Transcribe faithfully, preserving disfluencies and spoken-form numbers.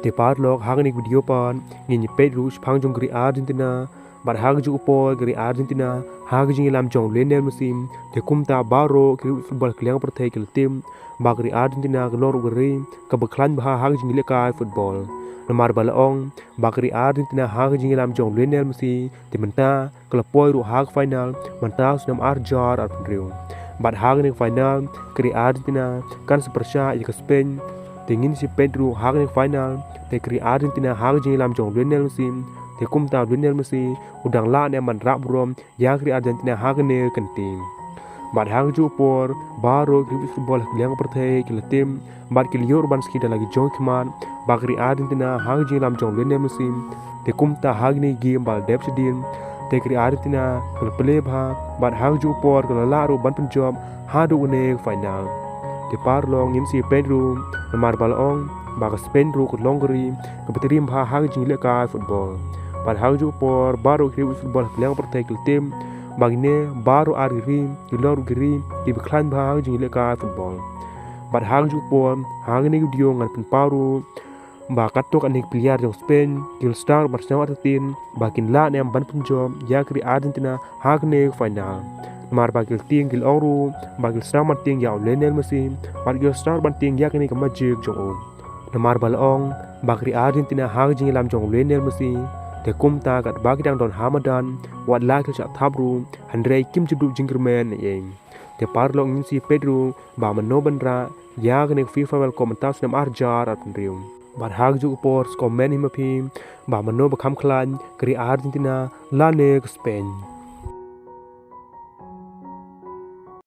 Te paralok, ha kane ka video pat ngin ïa peit ruh shaphang jong ka ri Argentina. Bad ha kajuh ka por ka ri Argentina ha ka jingïalam jong Lionel Messi, te kumta baroh ki riew football ha ka liang pyrthei ki la tip ba ka ri Argentina ka long ruh ka ri kaba khlaiñ bha ha ka jingïalehkai football. Namar ba la ong ba ka ri Argentina ha ka jingïalam jong Lionel Messi, te mynta ka la poi ruh ha ka final mynta u snem ar hajar arphew hynriew. Bad ha kane ka final ka ri Argentina kan sa pyrshah ïa ka Spain. Te ngin sa peit ruh ha kane ka final, te ka ri Argentina ha ka jingïalam jong Lionel Messi, te kumta Lionel Messi u dang lah ne em ban rah burom ïa ka ri Argentina ha kane ka kynti. Bad ha kajuh ka por baroh ki riew football ha ka liang pyrthei ki la tip bad ki la ïoh ruh ban sakhi da la ki jong ki khmat ba ka ri Argentina ha ka jingïalam jong Lionel Messi, te kumta ha kine ki game ba la dep shadien, te ka ri Argentina ka la plie bha bad ha kajuh ka por ka la lah ruh ban pynjop haduh kane ka final. Te paralok, ngin sa ïa peit ruh, namar ba la ong ba ka Spain ruh ka long ka ri kaba triem bha ha ka jingïalehkai football. Bad ha kajuh ka por baroh ki riew football ha ka liang pyrthei ki la tip ba kine baroh ar ki ri ki long ruh ki ri kiba khlaiñ bha ha ka jingïalehkai football. Bad ha kajuh ka por ha kane ka video ngan pynpaw ruh ba katto katne ki player jong Spain ki la sdang ruh ban sngewthuh ba kin lah ne em ban pynjop ïa ka ri Argentina ha kane ka final. Namar ba ki la tieng, ki la ong ruh ba ki la sdang ban tieng ïa u Lionel Messi bad ki la sdang ruh ban tieng ïa kane ka magic jong u. Namar ba la ong ba ka ri Argentina ha ka jingïalam jong u Lionel Messi, te kumta katba ki dang don ha madan, wat la ki la shah thap ruh, hynrei kim ju duh jingkyrmen ne ei. Te paralok, ngin sa ïa peit ruh ba mano ban rah ïa kane ka FIFA World Cup mynta u snem ar hajar arphew hynriew. Bad ha kajuh ka por sa comment hi ma phi ba mano ba kham khlaiñ, ka ri Argentina lane ka Spain.